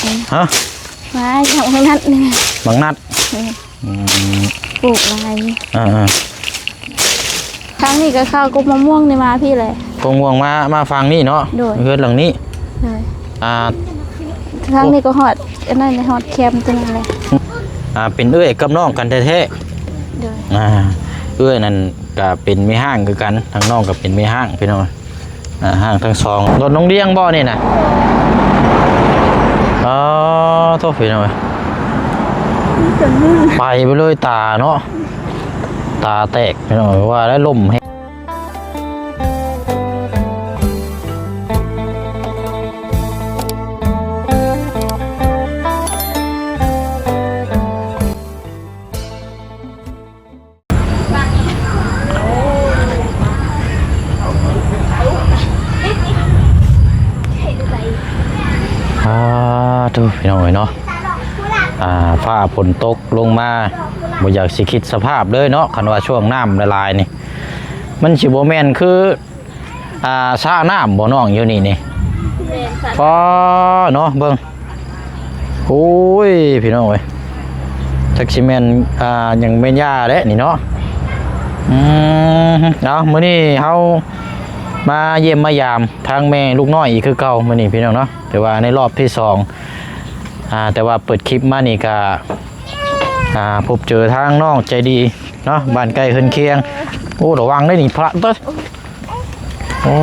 ຮະ? ມາຈາກໝາກນັດນີ້ ໝາກນັດ. ອືມ ອືມ ປູກຫຼາຍ. ເອີໆ ທາງນີ້ກໍເຂົ້າກົກມະມ່ວງນີ້ມາພີ້ແຫຼະ. ກົກມະມ່ວງມາ ມາຝັ່ງນີ້ເນາະ. ໂດຍ ເຮືອນຫຼັງນີ້. ໂດຍ ອ່າ ທາງນີ້ກໍຮອດອັນນັ້ນແຫຼະ ຮອດແຄມຕົວນັ້ນແຫຼະ. ອ່າ ເປັນເອື້ອຍກັບນ້ອງກັນແທ້ໆ. ໂດຍ ອ່າ ເອື້ອຍນັ້ນກໍເປັນແມ່ຮ້າງຄືກັນ ທາງນ້ອງກໍເປັນແມ່ຮ້າງ ພີ່ນ້ອງ. ອ່າ ຮ້າງທັງສອງ. ລົດນ້ອງດຽງບໍ່ນີ້ນະ? ອໍ ໂທ້ ພີ່ນ້ອງເອີຍ ໄປໄປເລີຍ ຕາເນາະ ຕາແຕກ ພີ່ນ້ອງເອີຍ ວ່າແລ້ວລົມແຮງ. ອາ ໂທ້ ພີ່ນ້ອງເອີຍເນາະ ອ່າ ຟ້າຝົນຕົກລົງມາ ບໍ່ຢາກຊິຄິດສະພາບເລີຍເນາະ ຄັນວ່າຊ່ວງນ້ຳຫຼາຍໆນີ້ ມັນຊິບໍ່ແມ່ນຄື ອ່າ ສະນ້ຳບໍ່ນ້ອງຢູ່ນີ້ນີ້? ແມ່ນ ສະ ອໍ ເນາະ ເບິ່ງ ໂອ້ຍ ພີ່ນ້ອງເອີຍ ຈັກຊິແມ່ນ ອ່າ ຫຍັງແມ່ນຢາແຫຼະນີ້ເນາະ. ອືມ ເອົາ ມື້ນີ້ເຮົາມາຢ້ຽມມາຢາມທາງແມ່ລູກນ້ອຍອີກຄືເກົ່າ ມື້ນີ້ ພີ່ນ້ອງເນາະ ແຕ່ວ່າໃນລອບທີສອງ ອ່າ ແຕ່ວ່າເປີດຄລິບມານີ້ກະ ອ່າ ພົບເຈີທາງນ້ອງໃຈດີເນາະ ບ້ານໃກ້ເຮືອນຄຽງ. ໂອ້ ລະວັງເດ້ນີ້ ພະ ເຕີ ໂອ້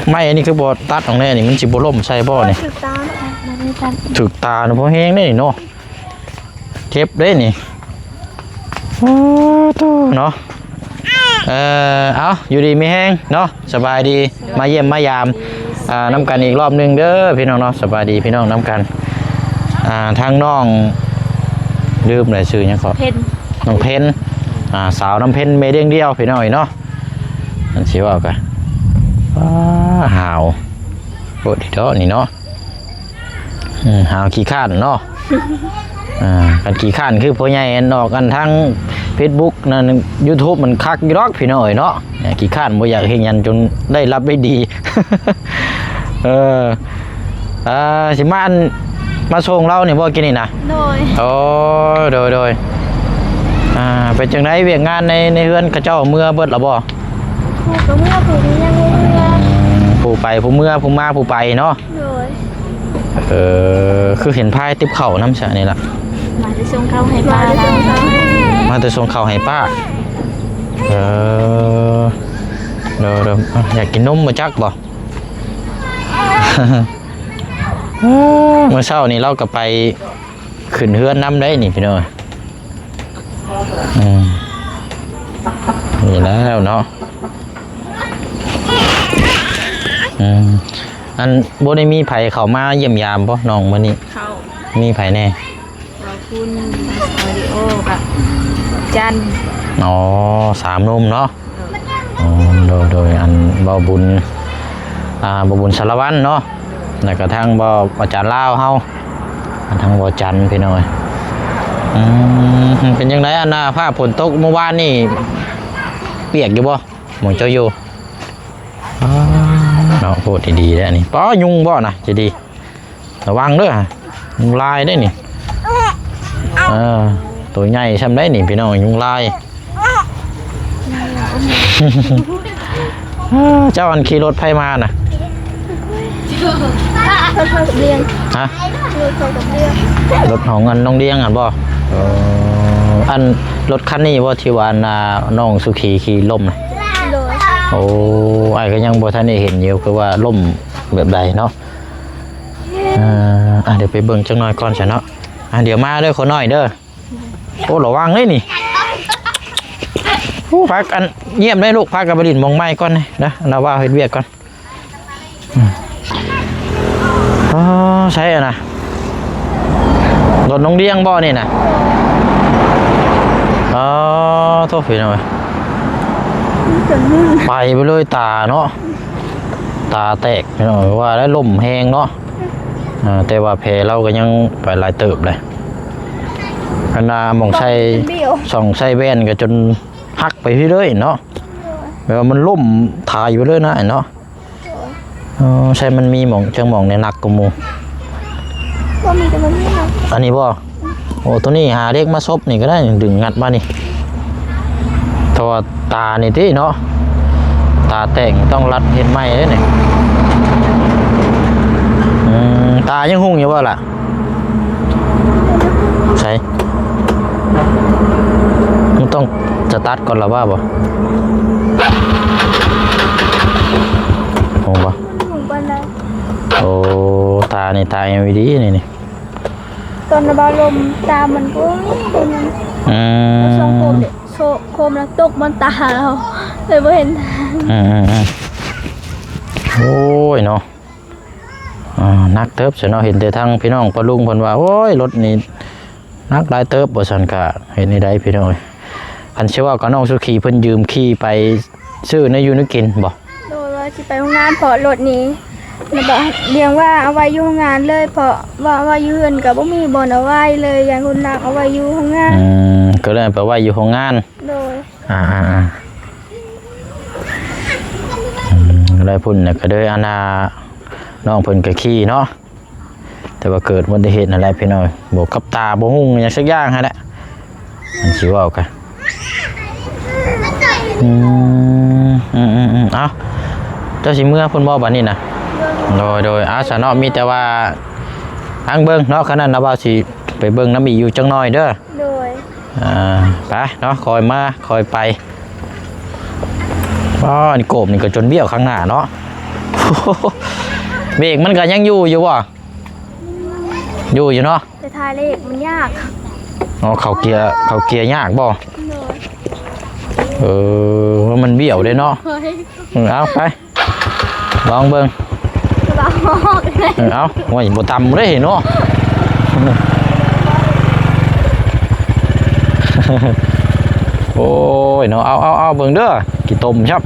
ໄມ້ອັນນີ້ຄືບໍ່ຕັດອອກແນ່ນີ້ ມັນຊິບໍ່ລົ້ມໃສ່ບໍ່ນີ້? ຖືກຕາເນາະ ມັນມີຕາ ຖືກຕາເນາະ ພໍແຮງເດ້ນີ້ເນາະ ເຈັບເດ້ນີ້. ໂອ້ ໂທ້ເນາະ ເອີ ເອົາ ຢູ່ດີມີແຮງເນາະ ສະບາຍດີ ມາຢ້ຽມມາຢາມ ອ່າ ນຳກັນອີກລອບໜຶ່ງເດີພີ່ນ້ອງເນາະ. ສະບາຍດີພີ່ນ້ອງນຳກັນ ອ່າ ທາງນ້ອງ ລືມແລ້ວຊື່ຫຍັງເກາະ ເພັນ ນ້ອງເພັນ ອ່າ ສາວນ້ຳເພັນແມ່ລ້ຽງດຽວ ພີ່ນ້ອງເອີຍເນາະ. ມັນຊິເວົ້າກະ ວ້າ ຫາວໂພດເດາະນີ້ເນາະ. ອືມ ຫາວຂີ້ຄ້ານເນາະ. ອ່າ ຄັນຂີ້ຄ້ານຄືພໍ່ໃຫຍ່ອັນອອກອັນທາງເຟສບຸກນັ້ນ ຢູທູບ ມັນຄັກຢູ່ດອກພີ່ນ້ອງເອີຍເນາະ. ຂີ້ຄ້ານບໍ່ຢາກເຮັດຫຍັງຈົນໄດ້ຮັບໄດ້ດີ. ເອີ ເອີ ຊິມາອັນ ມາສົ່ງລາວນີ້ບໍ່ ກິນນີ້ນະ? ໂດຍ ໂອ້ ໂດຍໆ. ອ່າ ເປັນຈັ່ງໃດວຽກງານໃນ ໃນເຮືອນເຂົາເຈົ້າເມືອເບິດລະບໍ່? ຜູ້ກໍເມືອ ຜູ້ຍັງບໍ່ເມືອ ຜູ້ໄປຜູ້ເມືອ ຜູ້ມາຜູ້ໄປເນາະ. ໂດຍ ເອີ ຄືເຫັນພາຍຕິບເຂົ້ານຳຊະນີ້ລະ? ມາແຕ່ສົ່ງເຂົ້າໃຫ້ປ້າລາວ ມາແຕ່ສົ່ງເຂົ້າໃຫ້ປ້າ. ເອີ ໂດຍໆ. ອາ ຢາກກິນນົມບໍ່ຈັກບໍ່? ເອີ ມື້ເຊົ້ານີ້ລາວກໍໄປຂຶ້ນເຮືອນນຳໄດ໋ນີ້ພີ່ນ້ອງ. ອືມ ນີ້ແລ້ວເນາະ. ອືມ ອັນ ບໍ່ໄດ້ມີໃຜເຂົ້າມາຢ້ຽມຢາມບໍ່ນ້ອງມື້ນີ້? ເຂົ້າ ມີໃຜແດ່? ເຂົ້າ ຄຸນ ສະຕູດິໂອ ກັບຈັນ. ອໍ ສາມໜຸ່ມເນາະ. ອໍ ໂດຍໆ. ອັນ ບ່າວບຸນ ອ່າ ບ່າວບຸນສາລະວັນເນາະ ແລ້ວກໍທາງບ່າວ ອາຈານລາວເຮົາ ທາງບ່າວຈັນ ພີ່ນ້ອງເອີຍ. ອືມ ເປັນຈັ່ງໃດອັນນ່າ ຟ້າຝົນຕົກມື້ວານນີ້ ປຽກຢູ່ບໍ່ ໝ່ອງເຈົ້າຢູ່? ອ້າ ເນາະ ໂພດດີໆແລ້ວນີ້. ປ້າ ຍຸງບໍ່ນະ ໃຈດີ? ລະວັງເດີ ຍຸງລາຍເດ້ນີ້. ເອີ ໂຕໃຫຍ່ຊ່ຳໃດນີ້ພີ່ນ້ອງ ຍຸງລາຍ. ເຈົ້າອັນຂີ່ລົດໃຜມານະ? ຮະ? ລົດຂອງອັນນ້ອງດຽງຫັ້ນບໍ່? ເອີ ອັນລົດຄັນນີ້ບໍ່ທີ່ວ່າອັນ ນ້ອງສຸຂີຂີ່ລົ້ມນະ? ໂດຍ. ໂອ້ ອ້າຍກໍຍັງບໍ່ທັນໄດ້ເຫັນຢູ່ ຄືວ່າລົ້ມແບບໃດເນາະ? ເອີ ອ່ະ ດຽວໄປເບິ່ງຈັກໜ້ອຍກ່ອນຊະເນາະ. ອ່ະ ດຽວມາເດີ ຂໍໜ້ອຍເດີ. ໂອ້ ລະວັງເດ້ນີ້. ໂອ້ ພາກັນຢ້ຽມເດ້ລູກ ພາກັນໄປຫຼິ້ນໝ່ອງໃໝ່ກ່ອນເດີ ລາວວ່າເຮັດວຽກກ່ອນ. ອືມ ອໍ ໃສອັນນະ? ລົດນ້ອງດຽງບໍ່ນີ້ນະ? ອໍ ໂທ້ ພີ່ນ້ອງເອີຍ ໄປໄປເລີຍ ຕາເນາະ ຕາແຕກ ພີ່ນ້ອງເອີຍ ວ່າແລ້ວລົມແຮງເນາະ. ເອີ ແຕ່ວ່າແຜລາວກໍຍັງໄປຫຼາຍເຕີບເດ້. ອັນນ່າ ໝ່ອງໃສ່ ສ່ອງໃສ່ແວ່ນກໍຈົນຫັກໄປພີ້ເລີຍເນາະ. ແບບວ່າມັນລົ້ມຖາຍໄປເລີຍນະເນາະ. ເອີ ໃສ່ມັນມີໝ່ອງ ຈັກໝ່ອງແດ່ໜັກກວ່າໝູ່. ບໍ່ມີແຕ່ບໍ່ມີເນາະ. ອັນນີ້ບໍ່? ໂອ້ ໂຕນີ້ຫາເຫຼັກມາສົບນີ້ກໍໄດ້ ດຶງງັດມານີ້. ເພາະວ່າຕານີ້ຕິເນາະ ຕາແຕກຕ້ອງລັດເຮັດໃໝ່ເດ້ນີ້. ອືມ ຕາຍັງຮຸ່ງຢູ່ບໍ່ລະ? ໃສ? ມັນຕ້ອງສະຕາດກ່ອນລະວ່າບໍ່? ຮຸ່ງບໍ່? ບໍ່ໄດ້. ໂອ້ ຕານີ້ ຕາ ແອລ ອີ ດີ ນີ້ ນີ້. ຕອນລະບາຍລົມຕາມັນກໍ ອືມ ຊ່ວງໂຄມເດ ໂຊ ໂຄມລະຕົກມັນຕາເຮົາ ເລີຍບໍ່ເຫັນ. ອືມໆໆ ໂອ້ຍເນາະ ອ່າ ໜັກເຕີບຊະເນາະ. ເຫັນແຕ່ທາງພີ່ນ້ອງປ້າລຸງເພິ່ນວ່າ ໂອ້ຍ ລົດນີ້ໜັກຫຼາຍເຕີບ ວ່າຊັ້ນ. ກະເຮັດແນວໃດພີ່ນ້ອງເອີຍ? ຄັນຊິເວົ້າກັບນ້ອງສຸຂີ ເພິ່ນຢືມຂີ່ໄປຊື້ແນວຢູ່ແນວກິນບໍ່? ໂດຍ ວ່າຊິໄປໂຮງງານ ເພາະລົດນີ້ລະບາຍ ລຽງວ່າເອົາໄວ້ຢູ່ໂຮງງານເລີຍ ເພາະວ່າໄວ້ຢູ່ເຮືອນກໍບໍ່ມີບ່ອນເອົາໄວ້ເລີຍ ຢ້ານຄົນລັກເອົາໄວ້ຢູ່ໂຮງງານ. ອືມ ກໍເລີຍໄປໄວ້ຢູ່ໂຮງງານ. ໂດຍ ອ່າໆໆ ອືມ ໄດ້ພຸ້ນນະ ກໍເລີຍ ອັນນ່າ ນ້ອງເພິ່ນກໍຂີ່ເນາະ ແຕ່ວ່າເກີດອຸບັດຕິເຫດນັ້ນແຫຼະພີ່ນ້ອງ ບວກກັບຕາບໍ່ຮຸ່ງຫຍັງສັກຢ່າງຫັ້ນແຫຼະ ມັນຊິເວົ້າກະ ອືມ ອືມໆໆ ເອົ້າ ເຈົ້າຊິເມືອພຸ້ນບໍ່ບັດນີ້ນະ? ໂດຍໆ ເອົາຊະເນາະ ມີແຕ່ວ່າທາງເບິ່ງເນາະ ຄັນນັ້ນນະ ບ່າວຊິໄປເບິ່ງນຳອີກຢູ່ຈັກໜ່ອຍເດີ. ໂດຍ ອ່າ ໄປເນາະ ຄ່ອຍມາຄ່ອຍໄປ. ອໍ ອັນນີ້ໂກບນີ້ກໍຈົນບ້ຽວຂ້າງໜ້າເນາະ. ເບຣກມັນກໍຍັງຢູ່ຢູ່ບໍ່? ຢູ່ຢູ່ເນາະ ແຕ່ຖ່າຍເລກມັນຍາກ. ອໍ ເຂົ້າເກຍ ເຂົ້າເກຍຍາກບໍ່? ໂດຍ ເອີ ວ່າມັນບ້ຽວເດ້ເນາະ. ໂດຍ ເອີ ເອົາໄປ ລອງເບິ່ງ ລອງ ເອີ ເອົາ ໂອ້ຍ ບໍ່ຕ່ຳເດ້ເນາະ. ໂອ້ຍເນາະ ເອົາ ເອົາ ເອົາເບິ່ງເດີ ຂີ້ຕົມຊັບ.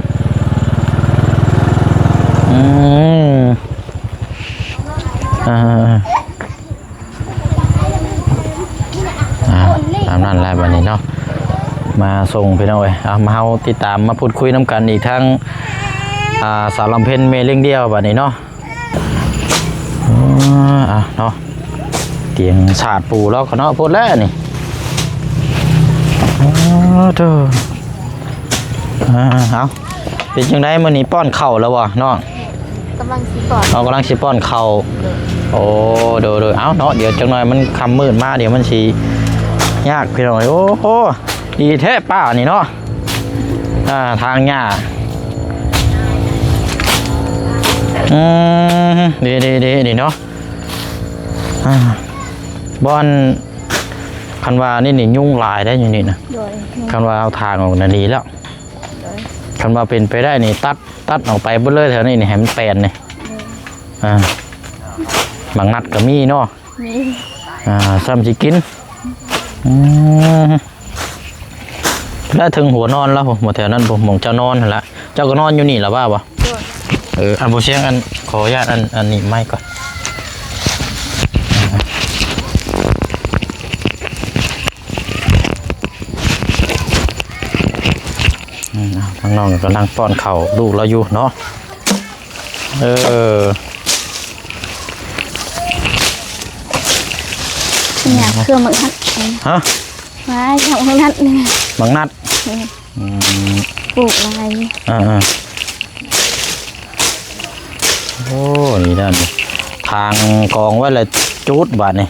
ອືມ ອ່າ ອ່າ ຕາມນັ້ນແຫຼະບັດນີ້ເນາະ ມາສົ່ງພີ່ນ້ອງເອີຍ. ເອົາ ມາເຮົາຕິດຕາມມາພູດຄຸຍນຳກັນອີກທາງ ອ່າ ສາວລຳເພັນແມ່ລ້ຽງດ່ຽວບັດນີ້ເນາະ. ອ່າ ເອົາເນາະ ຕຽງສາດປູລອກເນາະ ໂພດແລ້ວນີ້. ອໍ ໂທ້ ອ່າ ເອົາ ເປັນຈັ່ງໃດມື້ນີ້ ປ້ອນເຂົ້າແລ້ວບໍ່ນ້ອງ? ກຳລັງຊິປ້ອນ ເອົາ ກຳລັງຊິປ້ອນເຂົ້າ. ໂດຍ ໂອ້ ໂດຍໆ ເອົາເນາະ ດຽວຈັກໜ່ອຍມັນຄ່ຳມືດມາ ດຽວມັນຊິຍາກພີ່ນ້ອງເອີຍ. ໂອ້ໂຫ ດີແທ້ປ່ານີ້ເນາະ ອ່າ ທາງຫຍ້າ. ອືມ ດີໆໆ ດີເນາະ ອ່າ ບ່ອນ ຄັນວ່ານີ້ນີ້ຍຸງຫຼາຍໄດ໋ຢູ່ນີ້ນະ. ໂດຍ ຄັນວ່າເອົາທາງອອກນະດີແລ້ວ. ໂດຍ ຄັນວ່າເປັນໄປໄດ້ນີ້ ຕັດ ຕັດອອກໄປເບິດເລີຍແຖວນີ້ນີ້ ໃຫ້ມັນແປນນີ້. ໂດຍ ອ່າ ບັກນັດກໍມີເນາະ. ມີ ອ່າ ຊ້ຳຊິກິນ. ອືມ ແລ້ວເທິງຫົວນອນລະ ບໍ່ແຖວນັ້ນບໍ່ ໝ່ອງເຈົ້ານອນຫັ້ນລະ. ເຈົ້າກໍນອນຢູ່ນີ້ລະວ່າບໍ່? ໂດຍ ເອີ ອັນບໍ່ຊຽງ ອັນ ຂໍອະນຸຍາດ ອັນ ອັນນີ້ໄມ້ກ່ອນ. ອືມ ທາງນ້ອງກຳລັງປ້ອນເຂົ້າລູກລາວຢູ່ເນາະ. ເອີ ນີ້ເຄື່ອງໝາກນັດ. ຮະ? ວ້າຍ ໝາກນັດນີ້ ໝາກນັດ. ອືມ ອືມ ປູກຫຼາຍ. ອ່າໆ ໂອ້ ນີ້ດ້ານ ທາງກອງໄວ້ລະຈູດບາດນີ້.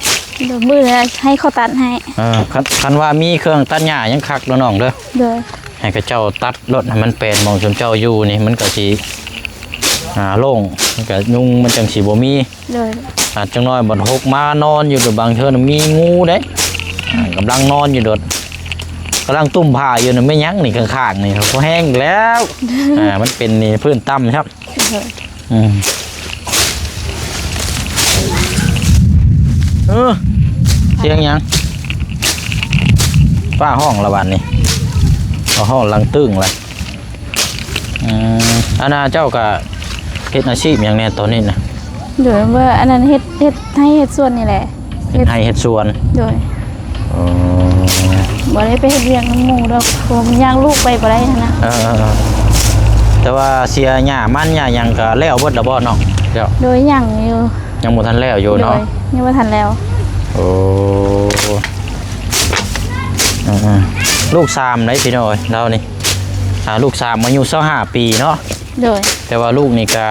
ດຽວມື້ໃຫ້ເຂົາຕັດໃຫ້. ເອີ ຄັນ ຄັນວ່າມີເຄື່ອງຕັດຫຍ້າຍັງຄັກເດີນ້ອງເດີ. ໂດຍ ໃຫ້ເຂົາເຈົ້າຕັດໂລດໃຫ້ມັນແປນ ໝ່ອງຊຸມເຈົ້າຢູ່ນີ້ມັນກໍຊິ ອ່າ ໂລ່ງ ມັນກໍຍຸງມັນຈັ່ງຊິບໍ່ມີ. ໂດຍ ອ່າ ຈັກໜ້ອຍບັດຫົກມານອນຢູ່ ບາງເທື່ອມີງູເດ້. ອ່າ ກຳລັງນອນຢູ່ໂດດ ກຳລັງຕຸ້ມຜ້າຢູ່ນະ. ແມ່ນຫຍັງນີ້ຂ້າງໆນີ້ ກໍແຫ້ງແລ້ວ. ອ່າ ມັນເປັນນີ້ພື້ນຕ່ຳຄັບ. ໂດຍ ອືມ ເອີ ສຽງຫຍັງ? ຟ້າຮ້ອງລະບາດນີ້ ຟ້າຮ້ອງຫຼັງຕຶ້ງລະ. ອືມ ອັນນ່າ ເຈົ້າກະເຮັດອາຊີບຫຍັງແດ່ຕອນນີ້ນະ? ໂດຍ ວ່າອັນນັ້ນເຮັດ ເຮັດໄຮ່ເຮັດສວນນີ້ແຫຼະ. ເຮັດໄຮ່ເຮັດສວນ. ໂດຍ ອໍ ບໍ່ໄດ້ໄປເຮັດວຽກນຳໝູ່ດອກ ເພາະວ່າມັນຍ່າງລູກໄປບໍ່ໄດ້ຫັ້ນນະ. ເອີໆໆ ແຕ່ວ່າເສຍຫຍ້າມັນຫຍ້າຫຍັງກະແລ້ວເບິດລະບໍ່ນ້ອງ? ແລ້ວ ໂດຍ ຍັງຢູ່ ຍັງບໍ່ທັນແລ້ວຢູ່ເນາະ. ໂດຍ ຍັງບໍ່ທັນແລ້ວ. ໂອ້ ອືມໆ ລູກສາມເດ້ພີ່ນ້ອງເອີຍ ລາວນີ້ ອ່າ ລູກສາມ ອາຍຸຊາວຫ້າປີເນາະ. ໂດຍ. ແຕ່ວ່າລູກນີ້ກະ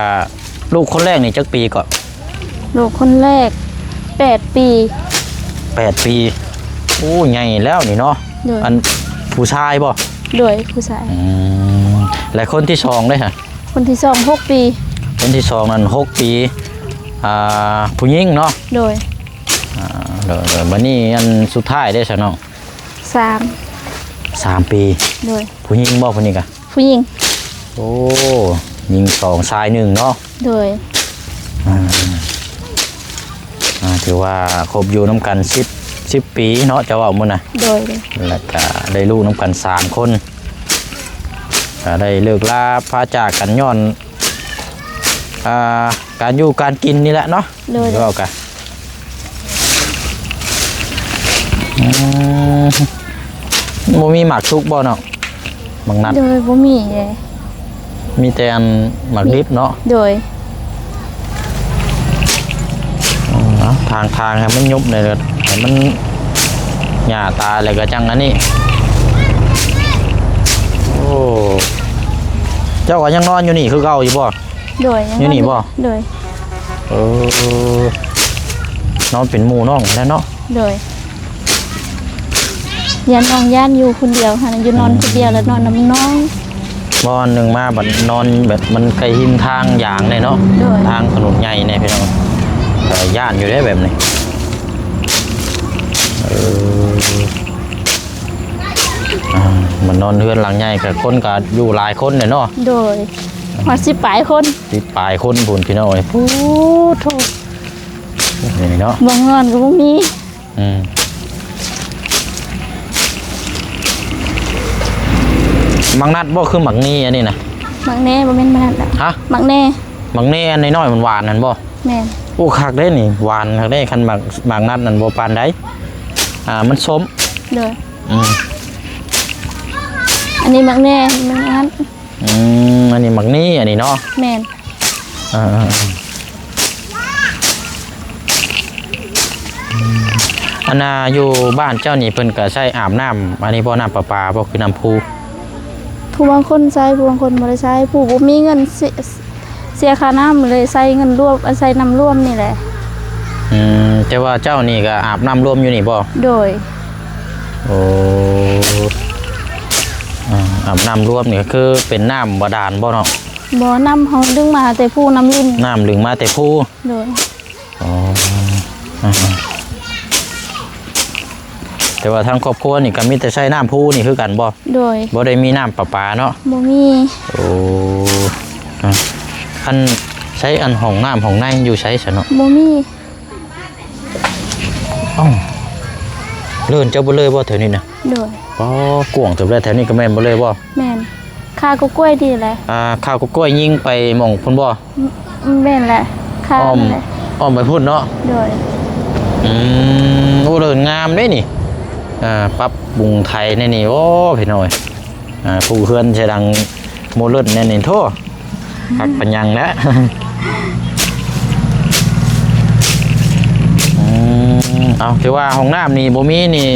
ລູກຄົນແລກນີ້ຈັກປີເກາະ? ລູກຄົນແລກແປດປີ. ແປດປີ ໂອ້ ໃຫຍ່ແລ້ວນີ້ເນາະ. ໂດຍ. ອັນ ຜູ້ຊາຍບໍ່? ໂດຍ ຜູ້ຊາຍ. ອືມ ແລະຄົນທີສອງເດ້ຫະ? ຄົນທີສອງຫົກປີ. ຄົນທີສອງນັ້ນຫົກປີ ອ່າ ຜູ້ຍິງເນາະ. ໂດຍ. ອ່າ ໂດຍໆ ບັດນີ້ອັນສຸດທ້າຍເດ້ຊະນ້ອງ? ສາມ ສາມປີ. ໂດຍ. ຜູ້ຍິງບໍ່ຜູ້ນີ້ກະ? ຜູ້ຍິງ. ໂອ້ ຍິງສອງຊາຍໜຶ່ງເນາະ. ໂດຍ. ອ່າ ອ່າ ຖືວ່າຄົບຢູ່ນຳກັນສິບ ສິບປີເນາະ ເຈົ້າເວົ້າມື້ນະ. ໂດຍ. ແລ້ວກະໄດ້ລູກນຳກັນສາມຄົນ ກະໄດ້ເລີກລາພາຈາກກັນຍ້ອນ ອ່າ ການຢູ່ການກິນນີ້ແຫຼະເນາະ. ໂດຍ ເວົ້າກະ ອືມ ບໍ່ມີໝາກສຸກບໍ່ນ້ອງ? ໝາກນັດ. ໂດຍ ບໍ່ມີເດ້. ມີແຕ່ອັນໝາກດິບເນາະ. ໂດຍ. ອືມ ເອົາ ທາງ ທາງໃຫ້ມັນຍຸບແດ່ ໃຫ້ມັນຫຍ້າຕາຍແລ້ວກະຈັ່ງອັນນີ້. ໂອ້ ເຈົ້າກະຍັງນອນຢູ່ນີ້ຄືເກົ່າຢູ່ບໍ່? ໂດຍ ຍັງ ຢູ່ນີ້ບໍ່? ໂດຍ. ເອີ ນອນເປັນໝູ່ນ້ອງແລ້ວເນາະ. ໂດຍ. ຢ້ານນ້ອງຢ້ານຢູ່ຄົນດຽວຫັ້ນ ຢູ່ນອນ ອືມ ຄົນດຽວແລ້ວນອນນຳນ້ອງ. ບໍ່ ອັນໜຶ່ງມາບັດນອນແບບມັນໃກ້ຮິມທາງຢາງແດ່ເນາະ. ໂດຍ. ທາງຖະໜົນໃຫຍ່ແດ່ພີ່ນ້ອງ ກະຢ້ານຢູ່ເດ້ແບບນີ້. ເອີ ອ່າ ມານອນເຮືອນຫຼັງໃຫຍ່ກະຄົນກະຢູ່ຫຼາຍຄົນແຫຼະເນາະ. ໂດຍ. ຮອດສິບປາຍຄົນ. ສິບປາຍຄົນພຸ້ນພີ່ນ້ອງເອີຍ ໂອ້ໂທ ນີ້ເນາະ ບ່ອນນອນກະບໍ່ມີ. ອືມ ໝາກນັດບໍ່ ຄືໝາກນີ້ອັນນີ້ນະ? ໝາກແນ ບໍ່ແມ່ນໝາກນັດ. ຮະ? ໝາກແນ. ໝາກແນອັນນ້ອຍໆ ມັນຫວານຫັ້ນບໍ່? ແມ່ນ. ໂອ້ ຄັກເດ້ນີ້ ຫວານຄັກເດ້ ຄັນໝາກ ໝາກນັດນັ້ນບໍ່ປານໃດ ອ່າ ມັນສົ້ມ. ໂດຍ. ອືມ ອັນນີ້ໝາກແນ ມັນອັນ ອືມ ອັນນີ້ໝາກນີ້ ອັນນີ້ເນາະ. ແມ່ນ. ເອີໆ ອັນນ່າ ຢູ່ບ້ານເຈົ້ານີ້ເພິ່ນກະໃຊ້ອາບນ້ຳ ອັນນີ້ບໍ່ ນ້ຳປະປາບໍ່ ຄືນ້ຳພູ? ຜູ້ບາງຄົນໃຊ້ ຜູ້ບາງຄົນບໍ່ໄດ້ໃຊ້ ຜູ້ບໍ່ມີເງິນເສຍ ເສຍຄ່ານ້ຳ ເລີຍໃຊ້ເງິນລວມ ໃຊ້ນ້ຳລວມນີ້ແຫຼະ. ອືມ ແຕ່ວ່າເຈົ້ານີ້ກະອາບນ້ຳລວມຢູ່ນີ້ບໍ່? ໂດຍ. ໂອ້ ອາ ອາບນ້ຳລວມນີ້ກະຄືເປັນນ້ຳບາດານບໍ່ເນາະ? ບໍ່ ນ້ຳເຮົາດຶງມາແຕ່ພູ ນ້ຳລິນ ນ້ຳດຶງມາແຕ່ພູ. ໂດຍ. ອໍ ອາ ແຕ່ວ່າທາງຄອບຄົວນີ້ກະມີແຕ່ໃຊ້ນ້ຳພູນີ້ຄືກັນບໍ່? ໂດຍ. ບໍ່ໄດ້ມີນ້ຳປະປາເນາະ? ບໍ່ມີ. ໂອ້ ອາ ອັນ ໃຊ້ອັນຫ້ອງນ້ຳຫ້ອງໃນຢູ່ໃສຊະເນາະ? ບໍ່ມີ. ເອົ້າ ເລີນເຈົ້າເບີເລີຍບໍ່ແຖວນີ້ນະ? ໂດຍ. ອໍ ກວ້າງເຕີບແລ້ວ ແຖວນີ້ກະແມ່ນເບີເລີຍບໍ່? ແມ່ນ. ຄາກົກກ້ວຍນີ້ແຫຼະ. ອ່າ ຄາກົກກ້ວຍຍິງໄປໝ່ອງພຸ້ນບໍ່? ແມ່ນແຫຼະ ຄາ ອ້ອມ ນັ້ນແຫຼະ ອ້ອມໄປພຸ້ນເນາະ. ໂດຍ. ອືມ ໂອ້ ເດີນງາມເດ້ນີ້ ອ່າ ປັບປຸງໄຖແນວນີ້ ໂອ້ ພີ່ນ້ອງເອີຍ ອ່າ ປູເຮືອນໃສ່ຫຼັງໂມເລີນແນວນີ້ ໂທ້ ຄັກປານຫຍັງແຫຼະ. ອືມ ເອົາ ຖືວ່າຫ້ອງນ້ຳນີ້ບໍ່ມີນີ້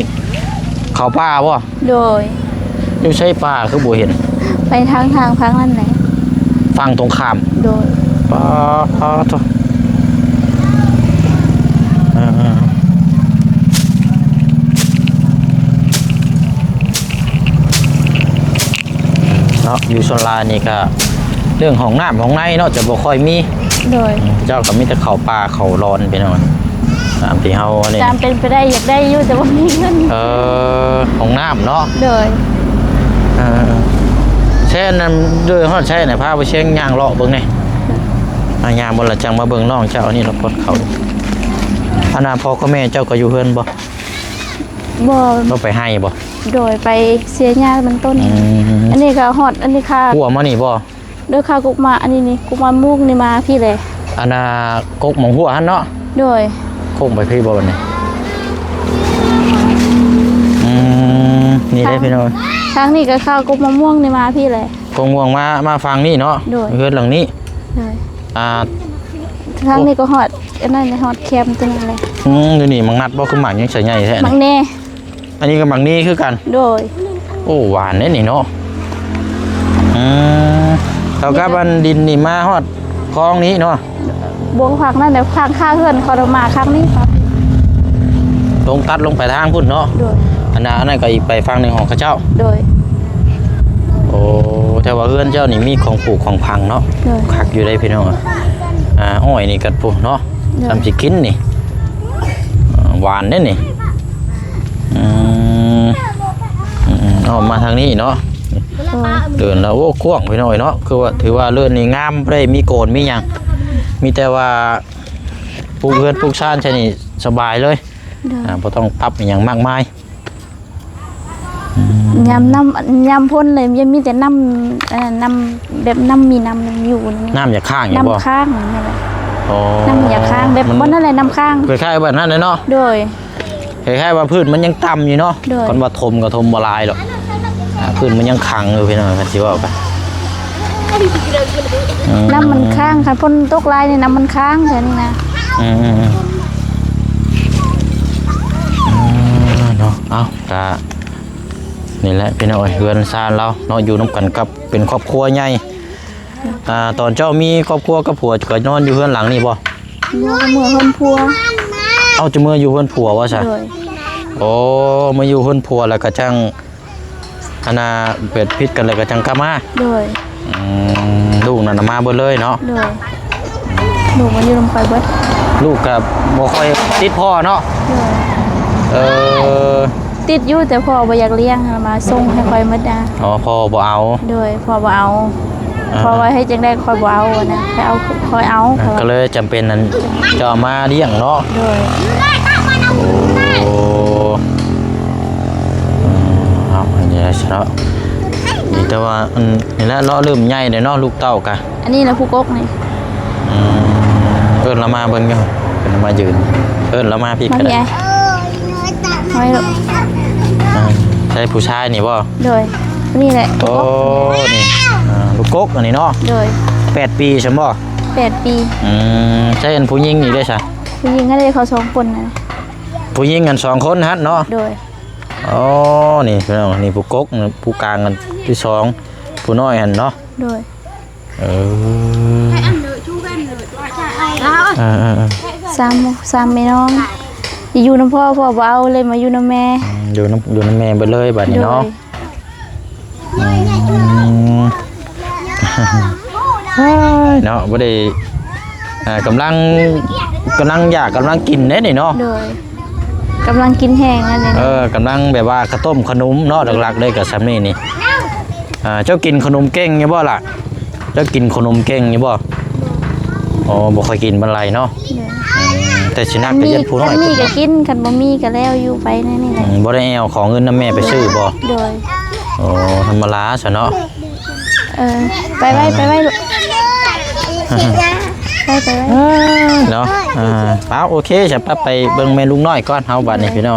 ເຂົ້າປ່າບໍ່? ໂດຍ. ຢູ່ໃສປ່າຄືບໍ່ເຫັນ? ໄປທາງ ທາງຝັ່ງນັ້ນແຫຼະ ຝັ່ງຕົງຂ້າມ. ໂດຍ. ປາດໂທ້ ເອີໆ ເນາະ ຢູ່ສ່ວນຫຼາຍນີ້ກະເລື່ອງຫ້ອງນ້ຳຫ້ອງໃນເນາະ ຈະບໍ່ຄ່ອຍມີ. ໂດຍ. ເຈົ້າກະມີແຕ່ເຂົ້າປ່າເຂົ້າລອນພີ່ນ້ອງ ຕາມທີ່ເຮົາອັນນີ້ ຕາມເປັນໄປໄດ້ຢາກໄດ້ຢູ່ ແຕ່ບໍ່ມີເງິນ. ເອີ ຫ້ອງນ້ຳເນາະ. ໂດຍ. ເອີ ແຊນນັ້ນ ໂດຍ ຮອດໃສນະ ພາບໍ່ແຊງຍ່າງເລາະເບິ່ງແດ່. ອາ ຍ່າງບໍ່ລະ ຈັ່ງມາເບິ່ງນ້ອງເຈົ້າ ອັນນີ້ລະ ຄົນເຂົາ. ອັນນ່າ ພໍ່ກັບແມ່ເຈົ້າກະຢູ່ເຮືອນບໍ່? ບໍ່. ລາວໄປໄຮ່ບໍ່? ໂດຍ ໄປເສຍຫຍ້າມັນຕົ້ນ. ອືມ ອັນນີ້ກະຮອດ ອັນນີ້ຄ່າ ຂົວມານີ້ບໍ່? ໂດຍ ຄ່າກົກມາ ອັນນີ້ນີ້ ກົກມະມ່ວງນີ້ມາພີ້ແຫຼະ. ອັນນ່າ ກົກໝອງຫົວຫັ້ນເນາະ. ໂດຍ. ໂຄ້ງໄປພີ້ບໍ່ບັດນີ້? ອືມ ນີ້ເດ້ພີ່ນ້ອງ ທາງນີ້ກະຄ່າກົກມະມ່ວງນີ້ມາພີ້ແຫຼະ. ກົກມ່ວງມາ ມາຝັ່ງນີ້ເນາະ. ໂດຍ. ເຮືອນຫຼັງນີ້. ໂດຍ. ອ່າ ທາງນີ້ກະຮອດ. ອັນນັ້ນແຫຼະ ຮອດແຄມຕົວນັ້ນແຫຼະ. ອືມ ຢູ່ນີ້ໝາກນັດບໍ່ ຄືໝາກຫຍັງໃຫຍ່ແທ້ນີ້? ໝາກແໜ່. ອັນນີ້ກໍໝາກນີ້ຄືກັນ? ໂດຍ. ໂອ້ ຫວານເດ້ນີ້ເນາະ. ອືມ ເທົ່າກັບອັນດິນນີ້ມາຮອດຄອງນີ້ເນາະ? ບໍ່ ພາກນັ້ນແຫຼະ ພາກຂ້າງເຮືອນເຂົາມາຂ້າງນີ້. ລົງຕັດລົງໄປທາງພຸ້ນເນາະ? ໂດຍ. ອັນນັ້ນ ອັນນັ້ນກໍອີກໄປຝັ່ງໜຶ່ງຂອງເຂົາເຈົ້າ? ໂດຍ. ໂອ້ ແຕ່ວ່າເຮືອນເຈົ້ານີ້ມີຂອງປູກຂອງຝັງເນາະ? ໂດຍ. ຄັກຢູ່ເດ້ພີ່ນ້ອງ. ອາ ອ້ອຍນີ້ກໍພຸ້ນເນາະ? ໂດຍ. ສ່ຳຊິກິນນີ້ ອາ ຫວານເດ້ນີ້. ອືມ ອືມໆ ເອົາມາທາງນີ້ເນາະ. ໂດຍ. ເດີນແລ້ວ ໂອ້ ກວ້າງພີ່ນ້ອງເອີຍເນາະ. ຄືວ່າ ຖືວ່າເຮືອນນີ້ງາມ ບໍ່ໄດ້ມີໂກນມີຫຍັງ ມີແຕ່ວ່າປູກເຮືອນປູກຊານໃສ່ນີ້ສະບາຍເລີຍ. ໂດຍ. ອາ ບໍ່ຕ້ອງປັບອີ່ຫຍັງມາກມາຍ. ອືມ ຍາມນ້ຳ ຍາມຝົນເລີຍ ຍັງມີແຕ່ນ້ຳ ເອີ ນ້ຳ ແບບນ້ຳມີນ້ຳຢູ່ນີ້. ນ້ຳຢາກຄ້າງຢູ່ບໍ່? ນ້ຳຄ້າງນີ້ແຫຼະ. ອໍ ນ້ຳຢາກຄ້າງ ແບບ ມັນ ບ່ອນນັ້ນແຫຼະນ້ຳຄ້າງ. ຄ້າຍໆ ແບບນັ້ນແຫຼະເນາະ? ໂດຍ. ຄ້າຍໆ ວ່າພື້ນມັນຍັງຕ່ຳຢູ່ເນາະ? ໂດຍ. ຄັນວ່າຖົມກໍຖົມບໍ່ຫຼາຍດອກ. ອາ ພື້ນມັນຍັງຂັງຢູ່ພີ່ນ້ອງ ຄັນຊິເວົ້າກັນ. ອືມ ນ້ຳມັນຄ້າງ ຄັນຝົນຕົກຫຼາຍນີ້ ນ້ຳມັນຄ້າງແຖວນີ້ນະ. ອືມໆໆ ເນາະ. ເອົາ ກະ ນີ້ແຫຼະພີ່ນ້ອງເອີຍ ເຮືອນຊານລາວເນາະ ຢູ່ນຳກັນກັບເປັນຄອບຄົວໃຫຍ່. ອາ ຕອນເຈົ້າມີຄອບຄົວກັບຜົວ ກໍນອນຢູ່ເຮືອນຫຼັງນີ້ບໍ່? ບໍ່ ເມືອເຮືອນຜົວ. ເອົ້າ ຈະເມືອຢູ່ເຮືອນຜົວວ່າຊັ້ນ? ໂດຍ. ໂອ້ ມາຢູ່ເຮືອນຜົວແລ້ວກໍຈັ່ງ ອັນນ່າ ເປັດຜິດກັນແລ້ວກໍຈັ່ງກັບມາ? ໂດຍ. ອືມ ລູກນັ້ນນະມາເບິດເລີຍເນາະ? ໂດຍ. ລູກມາຢູ່ນຳຂ້ອຍເບິດ. ລູກກໍບໍ່ຄ່ອຍຕິດພໍ່ເນາະ? ໂດຍ. ເອີ ຕິດຢູ່ ແຕ່ພໍ່ບໍ່ຢາກລ້ຽງ ເອົາມາສົ່ງໃຫ້ຂ້ອຍໝົດນະ. ອໍ ພໍ່ບໍ່ເອົາ? ໂດຍ ພໍ່ບໍ່ເອົາ. ອ່າ ເພາະວ່າເຮັດຈັ່ງໃດຂ້ອຍບໍ່ເອົານະ ຂ້ອຍເອົາ ຂ້ອຍເອົາ. ອ່າ ເພາະວ່າ ກໍເລີຍຈຳເປັນນັ້ນ ເຈົ້າເອົາມາລ້ຽງເນາະ? ໂດຍ. ໂອ້ ເອົາ ອັນນີ້ຊະເນາະ. ມີແຕ່ວ່າ ອັນນີ້ແຫຼະເນາະ ເລີ່ມໃຫຍ່ແລ້ວເນາະ ລູກເຕົ້າກະ. ອັນນີ້ລະຜູ້ກົກນີ້. ອືມ ເອີ້ນລາວມາເບິ່ງຢູ່ ເອີ້ນລາວມາຢືນ ເອີ້ນລາວມາພີ້ກໍໄດ້. ມາພີ້ອ້າຍ ມາລູກ. ອ່າ ໃຊ່ຜູ້ຊາຍນີ້ບໍ່? ໂດຍ ນີ້ແຫຼະ. ໂອ້ ນີ້ ອ່າ ລູກກົກອັນນີ້ເນາະ? ໂດຍ. ແປດປີຊັ້ນບໍ່? ແປດປີ. ອືມ ໃຊ່ອັນຜູ້ຍິງນີ້ເດ້ຊະ? ຜູ້ຍິງຫັ້ນເດ້ ເຂົາສອງຄົນນະ. ຜູ້ຍິງຫັ້ນສອງຄົນຫັ້ນເນາະ? ໂດຍ. ອໍ ນີ້ພີ່ນ້ອງ ນີ້ຜູ້ກົກ ຜູ້ກາງອັນທີສອງ ຜູ້ນ້ອຍຫັ້ນເນາະ? ໂດຍ. ເອີ ເອີໆໆ ສາມ ສາມແມ່ນ້ອງ ຢູ່ນຳພໍ່ ພໍ່ບໍ່ເອົາ ເລີຍມາຢູ່ນຳແມ່. ອືມ ຢູ່ນຳ ຢູ່ນຳແມ່ເບິດເລີຍບາດນີ້ເນາະ. ໂດຍ. ອືມ ເອີຍ ເນາະ ບໍ່ໄດ້ ອ່າ ກຳລັງ ກຳລັງຢາກ ກຳລັງກິນເດ້ນີ້ເນາະ. ໂດຍ. ກຳລັງກິນແຮງອັນນີ້. ເອີ ກຳລັງແບບວ່າເຂົ້າຕົ້ມຂະໜົມເນາະ ຫຼັກໆ ເລີຍກໍຊ່ຳນີ້ນີ້. ອ່າ ເຈົ້າກິນຂະໜົມເກັ່ງຢູ່ບໍ່ລະ? ເຈົ້າກິນຂະໜົມເກັ່ງຢູ່ບໍ່? ອໍ ບໍ່ຄ່ອຍກິນປານໃດເນາະ. ໂດຍ. ອືມ ແຕ່ຊິໜັກກໍຢ້ານຜູ້ນ້ອຍ ຄັນມີກໍກິນ ຄັນບໍ່ມີກໍແລ້ວຢູ່ໄປແນວນີ້ແຫຼະ. ອືມ ບໍ່ໄດ້ແອວຂໍເງິນນຳແມ່ໄປຊື້ບໍ່? ໂດຍ. ໂອ້ ທຳມະດາຊະເນາະ. ເອີ ໄປໄວ້ ໄປໄວ້ລູກ ໄປ ໄປໄວ້ ເນາະ. ອ່າ ເອົາ ໂອເຄ ສະ ໄປເບິ່ງແມ່ລູກນ້ອຍກ່ອນເຮົາບາດນີ້ພີ່ນ້ອງ.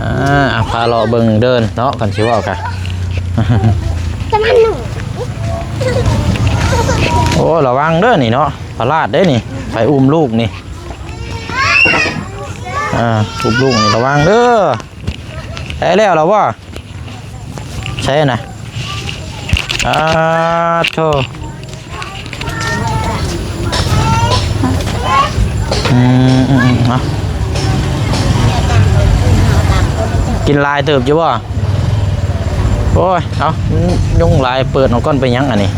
ອ່າ ພາເລາະເບິ່ງເດີ່ນເນາະ ຄັນຊິເວົ້າກະ ໂອ້ ລະວັງເດີນີ້ເນາະ ພະລາດເດ້ນີ້ ໃຜອຸ້ມລູກນີ້. ອ່າ ອຸ້ມລູກນີ້ລະວັງເດີ. ໄດ້ແລ້ວລະບໍ່? ໃຊ່ນະ ອາໂທ ອືມ ອືມ ອືມ ເອົາ ກິນຫຼາຍເຕີບຢູ່ບໍ່? ໂອ້ຍ ເອົາ ຍຸງຫຼາຍ ເປີດອອກກ່ອນ ເປັນຫຍັງອັນນີ້?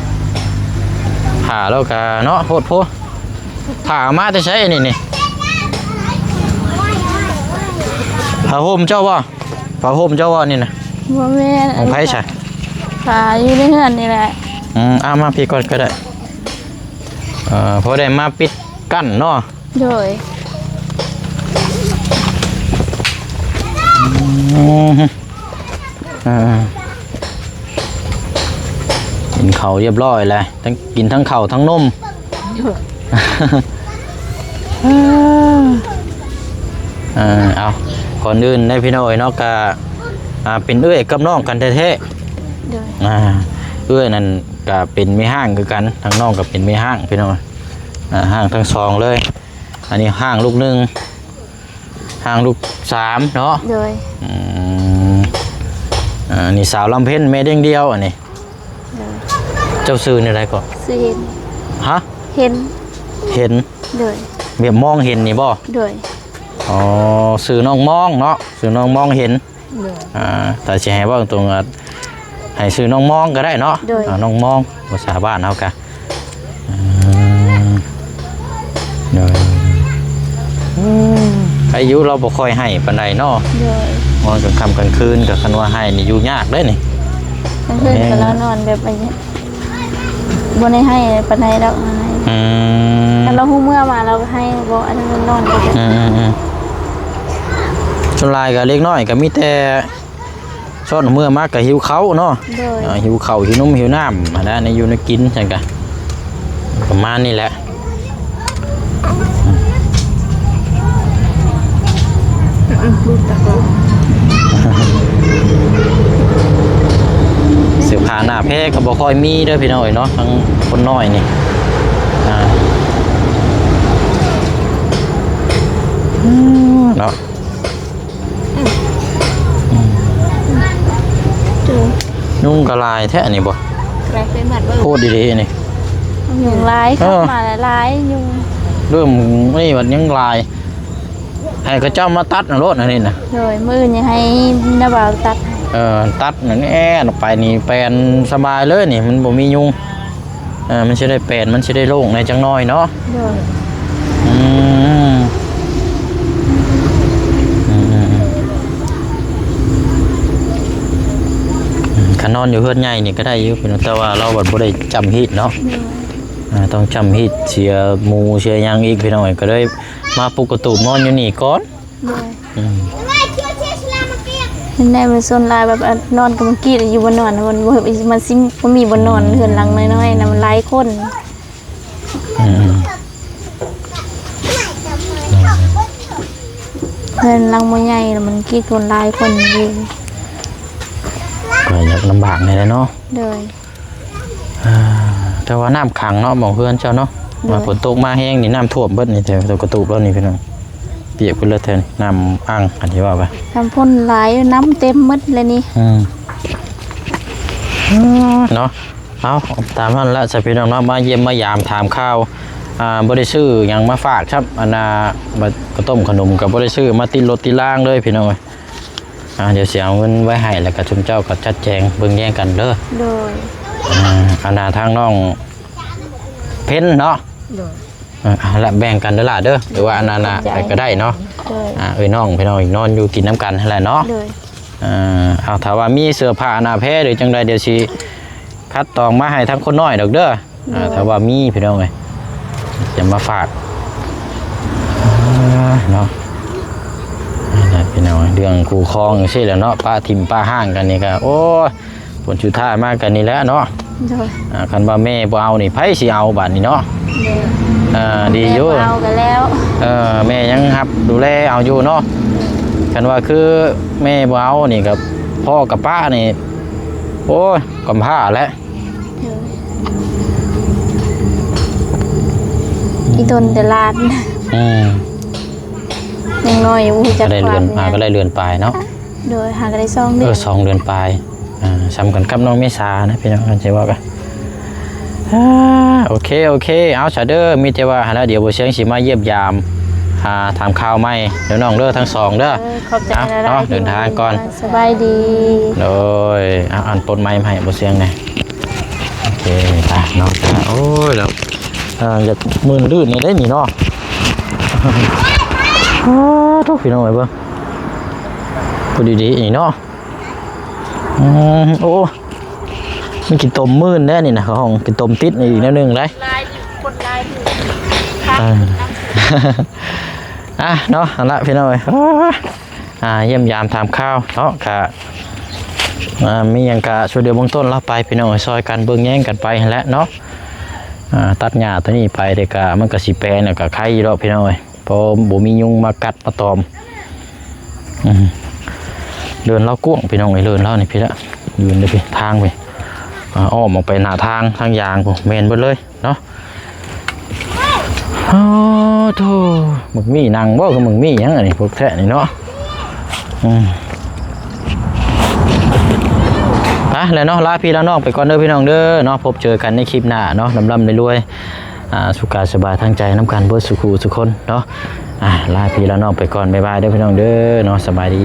ຜ້າລາວກະເນາະ ໂພດໂພ. ຜ້າເອົາມາແຕ່ໃສອັນນີ້ນີ້? ຜ້າຫົ່ມເຈົ້າບໍ່? ຜ້າຫົ່ມເຈົ້າບໍ່ນີ້ນະ? ບໍ່ແມ່ນ. ຂອງໃຜຊະ? ຜ້າຢູ່ໃນເຮືອນນີ້ແຫຼະ. ອືມ ເອົາມາພີ້ກ່ອນກໍໄດ້. ເອີ ພໍໄດ້ມາປິດກັ້ນເນາະ. ໂດຍ. ອືມ ອ່າ ກິນເຂົ້າຮຽບຮ້ອຍແລ້ວ ທັງກິນທັງເຂົ້າທັງນົມ. ເອີ ເອົາ ກ່ອນອື່ນເດ້ພີ່ນ້ອງເອີຍເນາະ ກະ ອ່າ ເປັນເອື້ອຍກັບນ້ອງກັນແທ້ໆ. ໂດຍ. ອ່າ ເອື້ອຍນັ້ນກະເປັນແມ່ຮ້າງຄືກັນ ທາງນ້ອງກະເປັນແມ່ຮ້າງພີ່ນ້ອງ. ອ່າ ຮ້າງທັງສອງເລີຍ. ອັນນີ້ຫ້າງລູກໜຶ່ງ ຫ້າງລູກສາມເນາະ. ໂດຍ. ອືມ ອ່າ ອັນນີ້ສາວລຳເພັນແມ່ດຽງດຽວ ອັນນີ້. ໂດຍ. ເຈົ້າຊື່ແນວໃດເກາະ? ຊື່ເຫັນ. ຮະ? ເຫັນ. ເຫັນ. ໂດຍ. ແບບມອງເຫັນນີ້ບໍ່? ໂດຍ. ອໍ ຊື່ນ້ອງມອງເນາະ ຊື່ນ້ອງມອງເຫັນ. ໂດຍ. ອ່າ ຖ້າຊິໃຫ້ເວົ້າຕົງ ອາ ໃຫ້ຊື່ນ້ອງມອງກໍໄດ້ເນາະ. ໂດຍ. ອ່າ ນ້ອງມອງ ພາສາບ້ານເຮົາກະ ອືມ ໂດຍ. ອືມ ອາຍຸລາວບໍ່ຄ່ອຍໃຫ້ປານໃດເນາະ. ໂດຍ. ນອນກາງຄ່ຳກາງຄືນກໍຄັນວ່າໃຫ້ນີ້ຢູ່ຍາກເດ້ນີ້. ກາງຄືນກໍລາວນອນແບບອັນນີ້ ບໍ່ໄດ້ໃຫ້ປານໃດດອກ. ອືມ ຄັນລາວຮູ້ເມື່ອມາລາວກໍໃຫ້ ບໍ່ອັນນັ້ນນອນກໍໄດ້. ອືມໆໆ ສ່ວນຫຼາຍກໍເດັກນ້ອຍກໍມີແຕ່ ຊ້ອນເມືອມາກະຫິວເຂົ້າເນາະ. ໂດຍ. ເອີ ຫິວເຂົ້າ ຫິວນົມ ຫິວນ້ຳຫັ້ນນະ ໃນຢູ່ໃນກິນຊັ້ນກະ ປະມານນີ້ແຫຼະ. ອືມ ເສື້ອຜ້າໜ້າແພກໍບໍ່ຄ່ອຍມີເດີພີ່ນ້ອງເອີຍເນາະ ທັງຄົນນ້ອຍນີ້ ອ່າ ເນາະ. ອືມ ຍຸງກໍຫຼາຍແທ້ນີ້ບໍ່? ໂພດອີ່ຫຼີນີ້ ຍຸງຫຼາຍ. ເອີ ເຂົ້າມາຫຼາຍໆ ຍຸງ. ເລີ່ມນີ້ມັນຍັງຫຼາຍ ໃຫ້ເຂົາເຈົ້າມາຕັດເອົາໂລດອັນນີ້ນະ. ໂດຍ. ມື້ອື່ນນີ້ໃຫ້ນ້າບ່າວຕັດ. ເອີ ຕັດນັ້ນແອນອອກໄປນີ້ ແປນສະບາຍເລີຍນີ້ ມັນບໍ່ມີຍຸງ. ເອີ ມັນຊິໄດ້ແປນ ມັນຊິໄດ້ໂລ່ງແດ່ຈັກໜ້ອຍເນາະ. ໂດຍ. ອືມ ອືມ ອືມ ອືມ ຄັນນອນຢູ່ເຮືອນໃຫຍ່ນີ້ກໍໄດ້ຢູ່ພີ່ນ້ອງ ແຕ່ວ່າລາວບັດບໍ່ໄດ້ຈ້ຳຮີດເນາະ. ໂດຍ. ອ່າ ຕ້ອງຈ້ຳຮີດ ເສຍໝູເສຍຫຍັງອີກພີ່ນ້ອງ ກໍເລີຍມາປຸກກະຕູບນອນຢູ່ນີ້ກ່ອນ. ໂດຍ. ອືມ ເຫັນໄດ້ວ່າສ່ວນຫຼາຍແບບ ອາ ນອນກັບມັນກີດຢູ່ບໍ່ນອນ ມັນບໍ່ ມັນຊິບໍ່ມີບ່ອນນອນ ອືມ ເຮືອນຫຼັງນ້ອຍໆນະ ມັນຫຼາຍຄົນ. ອືມ ເຮືອນຫຼັງບໍ່ໃຫຍ່ ແລ້ວມັນກີດຄົນຫຼາຍຄົນຢູ່ ກໍຍາກລຳບາກແດ່ເນາະ. ໂດຍ. ອ່າ ແຕ່ວ່ານ້ຳຂັງເນາະ ໝ່ອງເຮືອນເຈົ້າເນາະ. ໂດຍ. ວ່າຝົນຕົກມາແຮງນີ້ ນ້ຳຖ້ວມເບິດນີ້ ແຖວຕົວກະຕູບລາວນີ້ພີ່ນ້ອງ ປຽກເບິດເລີຍແຖວນີ້ ນ້ຳອັ່ງ ອັນທີ່ວ່າໄປ ນ້ຳຝົນຫຼາຍ ນ້ຳເຕັມໝົດເລີຍນີ້. ອືມ ເນາະ. ເອົາ ຕາມນັ້ນລະຊະພີ່ນ້ອງເນາະ ມາຢ້ຽມມາຢາມຖາມຂ່າວ. ອ່າ ບໍ່ໄດ້ຊື້ຫຍັງມາຝາກຊ້ຳ ອັນນ່າ ບັດ ກະຕົ້ມຂະໜົມກໍບໍ່ໄດ້ຊື້ມາຕິດລົດຕິດລາງເລີຍພີ່ນ້ອງເອີຍ. ອ່າ ດຽວຊິເອົາເງິນໄວ້ໃຫ້ ແລ້ວກໍຊຸມເຈົ້າກໍຈັດແຈງເບິ່ງແຍງກັນເດີ. ໂດຍ. ອ່າ ອັນນ່າ ທາງນ້ອງເພັນເນາະ. ໂດຍ. ເອີ ເອົາລະ ແບ່ງກັນເດີຫຼ້າເດີ ຫຼືວ່າອັນນັ້ນນະ ຂອບໃຈ ໃຜກໍໄດ້ເນາະ. ໂດຍ. ອ່າ ເອີຍນ້ອງ ພີ່ນ້ອງ ນອນຢູ່ກິນນຳກັນຫັ້ນແຫຼະເນາະ. ໂດຍ. ອ່າ ເອົາ ຖ້າວ່າມີເສື້ອຜ້າໜ້າແພ ຫຼືຈັ່ງໃດ ດຽວຊິຄັດຕອງມາໃຫ້ທາງຄົນນ້ອຍດອກເດີ. ອ່າ ໂດຍ. ຖ້າວ່າມີພີ່ນ້ອງເອີຍ ຈະມາຝາກ ອ່າ ເນາະ. ນັ້ນແຫຼະພີ່ນ້ອງ ເລື່ອງຄູ່ຄອງຈັ່ງຊີ້ແຫຼະເນາະ ປະຖິ້ມປະຮ້າງກັນນີ້ກໍ ໂອ້ຍ ຜົນສຸດທ້າຍມາກໍນີ້ແຫຼະເນາະ. ໂດຍ. ອ່າ ຄັນວ່າແມ່ບໍ່ເອົານີ້ ໃຜຊິເອົາບາດນີ້ເນາະ? ໂດຍ. ອ່າ ດີຢູ່ ແມ່ບໍ່ເອົາກໍແລ້ວ ເອີ ແມ່ຍັງຮັບດູແລເອົາຢູ່ເນາະ. ໂດຍ. ຄັນວ່າຄືແມ່ບໍ່ເອົານີ້ກໍ ພໍ່ກັບປ້ານີ້ ໂອ້ຍ ກຳພ້າແຫຼະ. ອີ່ຕົນແຕ່ຫຼານ ອືມ ຍັງນ້ອຍຢູ່ ຮູ້ຈັກ ກໍໄດ້ເດືອນ ຄວາມ ອ່າ ຍັງ ກໍໄດ້ເດືອນປາຍເນາະ. ໂດຍ ຫາກໍໄດ້ສອງເດືອນ ເອີ ສອງເດືອນປາຍ. ອ່າ ສ່ຳກັນກັບນ້ອງເມສານະ ພີ່ນ້ອງ ຄັນຊິເວົ້າກໍ ອ່າ ໂອເຄ ໂອເຄ ເອົາຊະເດີ ມີແຕ່ວ່າຫັ້ນລະ ດຽວບໍ່ສຽງຊິມາຢ້ຽມຢາມ ອ່າ ຖາມຂ່າວໃໝ່ເດີນ້ອງເດີ ທັງສອງເດີ. ເອີ ຂອບໃຈຫຼາຍໆ ເນາະ ເດີນທາງກ່ອນ ສະບາຍດີ. ໂດຍ. ອ່າ ອັນປົດໄມມາໃຫ້ບໍ່ສຽງແດ່. ໂອເຄ ໄປເນາະ. ໂອ້ຍ ແລ້ວ ເອີ ຢາກມື່ນລື່ນນີ້ເດ້ນີ້ເນາະ. ໂອ້ ໂທ້ ພີ່ນ້ອງເອີຍ ເບິ່ງ ຜູ້ດີໆ ນີ້ເນາະ. ອືມ ໂອ້ ມີຂີ້ຕົມມື່ນແດ່ນີ້ນະ ຂອງຂີ້ຕົມຕິດນີ້ອີກແນວໜຶ່ງໄດ໋. ຫຼາຍຢູ່ ຄົນຫຼາຍຢູ່. ອ່າ ອ່ະ ເນາະ ຫັ້ນລະ ພີ່ນ້ອງເອີຍ ອ່າ ຢ້ຽມຢາມຖາມຂ່າວເນາະ ກະ ອ່າ ມີຫຍັງກະຊ່ວຍເຫຼືອເບື້ອງຕົ້ນລາວໄປ ພີ່ນ້ອງເອີຍ ຊ່ອຍກັນເບິ່ງແຍງກັນໄປຫັ້ນແຫຼະເນາະ. ອ່າ ຕັດຫຍ້າຕົວນີ້ໄປ ແຕ່ກະ ມັນກະຊິແປນ ແລ້ວກະໄຄຢູ່ດອກ ພີ່ນ້ອງເອີຍ ເພາະບໍ່ມີຍຸງມາກັດມາຕອມ. ອືມ ເດີ່ນລາວກວ້າງ ພີ່ນ້ອງເອີຍ ເດີ່ນລາວນີ້ ພີ້ລະ ຢູ່ໃນພີ້ທາງພີ້ ອ່າ ອ້ອມອອກໄປໜ້າທາງ ທາງຢາງພຸ້ນ ແມ່ນເບິດເລີຍເນາະ. ໂອ້ໂທ ບັກໝີ່ໜັງບໍ່ ຄືບັກໝີ່ຫຍັງອັນນີ້ ພວກແທ້ນີ້ເນາະ. ອືມ ໄປແລ້ວເນາະ ລາພີ່ລານ້ອງໄປກ່ອນເດີພີ່ນ້ອງເດີເນາະ. ພົບເຈີກັນໃນຄລິບໜ້າເນາະ. ລ່ຳໆລວຍໆ ອ່າ ສຸຂະສະບາຍທາງໃຈນຳກັນເບິດສູ່ຄູ່ສູ່ຄົນເນາະ. ອ່າ ລາພີ່ລານ້ອງໄປກ່ອນ ບາຍບາຍເດີພີ່ນ້ອງເດີເນາະ. ສະບາຍດີ.